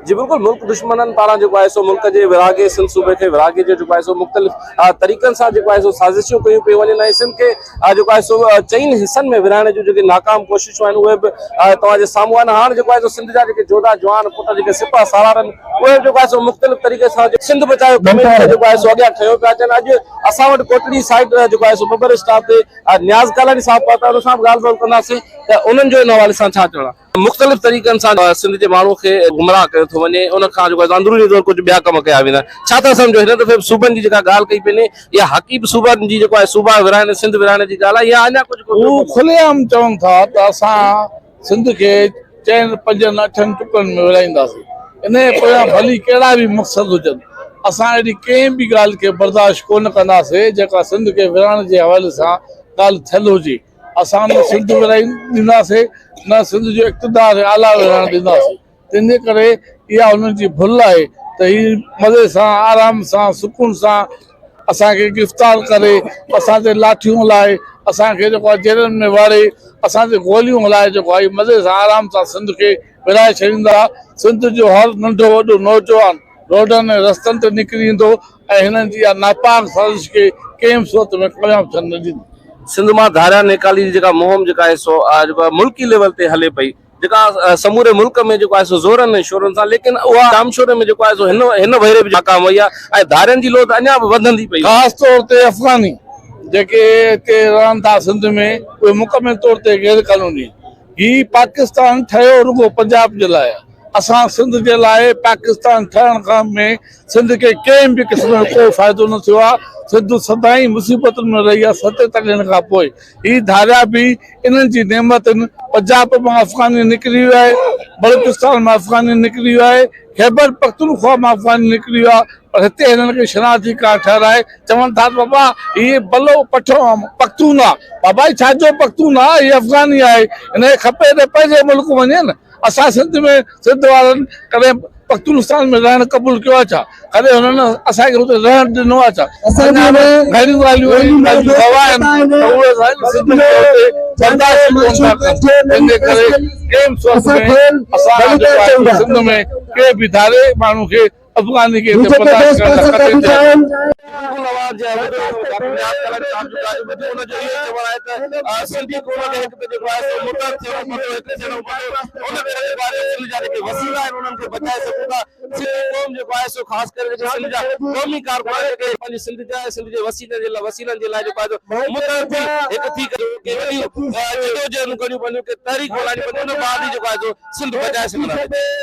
جي بلڪل ملڪ دشمنن پاران جيڪو آهي سو ملڪ جي ورهاڳي سنڌ صوبي کي ورهاڳي جو جيڪو آهي سو مختلف طريقن سان جيڪو آهي سو سازشون ڪيون پيون وڃن ۽ سنڌ کي جيڪو آهي سو چئن حصن ۾ ورهائڻ جون جيڪي ناڪام ڪوششون آهن اهي به توهان جي سامهون آهن هاڻ جيڪو آهي سو سنڌ جا جيڪي جوڌا جوان پٽ جيڪي سپهه سالار آهن اهي به جيڪو آهي سو مختلف طريقي سان سنڌ بچايو ڪميٽي کي جيڪو آهي سو اڳيان کنيو پيا اچن اڄ اسان وٽ ڪوٽڙي سائيڊ جيڪو آهي سو ببر اسٽاپ تي نياز ڪالاڻي صاحب پهتا ان سان به ڳالهه ٻولهه ڪنداسين ته انهن جو ان حوالي سان ڇا چوڻ آهي. مختلف طريقن سان سنڌ جي ماڻهو کي گمراهه ڪيو ٿو وڃي ان کان جيڪو آهي اندروني طور ڪجهه ٻيا ڪم ڪيا ويندا آهن ڇا ٿا سمجهو هن دفعي به صوبن جي جيڪا ڳالهه ڪئي پئي وڃي اها حقي به صوبن جي جيڪو آهي صوبا ورهائڻ سنڌ ورهائڻ جي ڳالهه آهي يا اڃا ڪجهه ڪو ٻيو هو ڪم آهي؟ کلي عام چون ٿا ته اسان سنڌ کي چئن پنجن اٺن ٽڪرن ۾ ورهائينداسين انهيء پويان ڀلي ڪهڙا به مقصد هجن اسان اهڙي ڪنهن به ڳالهه کي برداشت ڪونه ڪنداسين جيڪا سنڌ کي ورهائڻ جي حوالي سان ڳالهه ٿيل هجي. اسان نه سنڌ ورهائي ڏينداسين نه سنڌ جو اقتدار اعليٰ ورهائڻ ڏينداسين تنهن جي ڪري اها هنن جي ڀل آهي ته هي مزي سان آرام سان سڪون سان اسان کي گرفتار ڪري اسان تي لاٺيون هلائي اسان کي جيڪو آهي جيلن ۾ واڙي اسان تي گوليون هلائي جيڪو آهي مزي سان آرام سان سنڌ کي ورهائي ڇڏيندا سنڌ جو هر ننڍو وڏو نوجوان روڊن ۽ رستن تي نڪري ايندو ۽ هنن جي اها ناپاڪ سازش کي ڪنهن به صورت ۾ ڪامياب ٿيڻ نه ڏيندو. سنڌ مان ڌاريا نيڪالي جي جيڪا مهم جيڪا آهي سو جيڪو آهي ملڪي ليول تي هلي پئي جيڪا سموري ملڪ ۾ جيڪو آهي سو زورن ۽ شورن سان ليڪن اها ڄامشوري ۾ جيڪو آهي سو هن هن ڀيري به ناڪام وئي آهي ۽ ڌارين جي لوڌ اڃا به وڌندي پئي وڃي. خاص طور تي افغاني جيڪي هتي رهن ٿا سنڌ ۾ اهي مڪمل طور تي غير قانوني هي پاڪستان ٺهيو رڳو پنجاب جي لاء آهي اسان سنڌ جي لاء پاڪستان ٺهڻ کان ۾ سنڌ کي ڪنهن به قسم جو ڪو فائدو نه ٿيو آهي سنڌ سدائين مصيبتن ۾ رهي آهي ستيتاليهن کان پوء هي ڌاريا به انهن جي نعمت آهن پنجاب مان افغاني نڪري ويو آهي بلوچستان مان افغاني نڪري ويو آهي خيبر پختونخوا مان افغاني نڪري ويو آهي پر هتي هنن کي شناختي ڪارڊ ٺهرائي چون ٿا ته بابا هي بلو پٺو پختون آهي بابا هي ڇا جو پختون آهي هي افغاني آهي هن کي کپي ته پنهنجي ملڪ وڃي نه اسان سنڌ ۾ سنڌ وارن ڪڏهن پختونستان ۾ رهڻ قبول ڪيو آهي ڇا؟ ڪڏهن هنن اسان کي اتي رهڻ ڏنو آهي ڇا؟ اڃا به گهڻيون ڳالهيون اهڙيون ڳالهيون گواهه آهن ته اهي اسان جي سنڌ کي اتي برداشت ئي ڪونه ٿا ڪن تنهن جي ڪري ڪنهن به صورت ۾ اسان جيڪو آهي سنڌ ۾ ڪنهن به ڌاري ماڻهو کي افغاني کي هتي برداشت ڪرڻ لاء قطعي تيار ناهيون. بلڪل اوهان جي ٻڌو ڊاڪٽر نياز ڪالاڻي صاحب جون ڳالهيون ٻڌيون ان جو اهو ئي چوڻ آهي ته سنڌي قوم کي هڪ ته جيڪو آهي سو متحد ٿيڻو پوندو هڪ ٿيڻو پوندو ان ڪري جيڪو آهي سنڌ جا جيڪي وسيلا آهن انهن کي بچائي سگهون ٿا سنڌي قوم جيڪو آهي سو خاص ڪري جيڪي سنڌ جا قومي ڪارڪن جيڪي پنهنجي سنڌ جا ۽ سنڌ جي وسيلن جي لاء وسيلن جي لاء جيڪو آهي سو متحد ٿي هڪ ٿي ڪري ڪي وڏيون جدوجهدون ڪرڻيون پونديون ڪي تحريڪون هلائڻيون پونديون ان بعد ئي جيڪو آهي سو سنڌ بچائي سگهنداسين.